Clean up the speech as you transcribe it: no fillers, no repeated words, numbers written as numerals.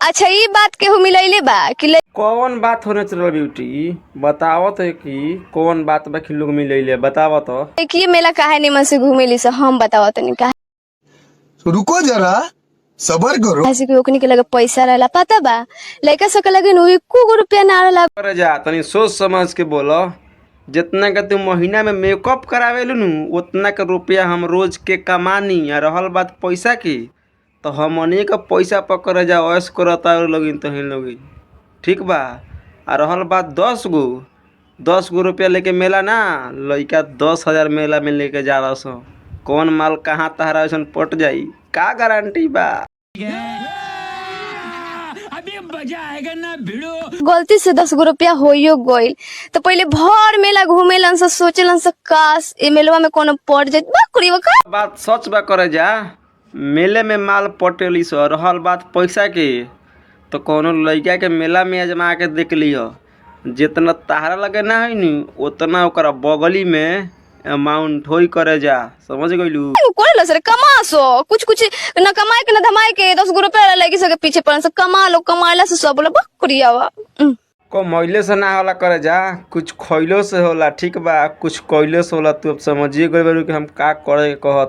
अच्छा, ई बात केहू मिलैले बा कि कौन बात हो नेचुरल ब्यूटी? बतावत है कि कौन बात बा कि लोग मिलैले, बतावत तो। लड़की मेला काहे निमन से घूमेली से? हम बतावत तनी काहे रुको जरा, सबर करो। से कि ओकनी के लगे पैसा रहेला, पता बा? लड़का सब के लगे नु एको गो रुपया ना रहेला। करे जा, तनी सोच समझ के बोलो। जितना के तू महीना में मेकअप करावेलू नु, उतना के रुपया हम रोज के कमानी। आ रहल बात पैसा की, तो हमनी के पैसा पकड़ जा ऐश करता लोगिन तहिन लोगिन, ठीक बा? आ रहल बात 10 गो 10 गो रुपया लेके मेला ना, लइका 10,000 मेला में लेके जा रहा सो। कौन माल कहाँ तहरा ऐसन पट जाई, का गारंटी बा? गलती से 10 गो रुपया होइयो गइल तो पहिले भर मेला घूमेलन से, सोचेलन से, काश ए मेलवा में कोनो पड़ जाए बा कुड़ीवा का। बात सच बा करे जा, मेले में माल पटेली सो। रहल बात पैसा के, तो कोनो लइका के मेला में आजमा के देख लिह। जितना तहरा लगे ना है नी, उतना ओकरा बगली में अमाउंट होई। करे जा, समझ गइलू? कोई सर कमा सो कुछ कुछ न कमाए के न धमाए के 10 गो रुपया लड़की सब के पीछे पड़न से। कमा लो, कमाला से सब बोला बकरियावा। कमैले से ना होला करे जा, कुछ खइलो से होला, ठीक बा? कुछ कइलो से होला। तू अब समझिए गइल बारू कि हम का करे के कहता।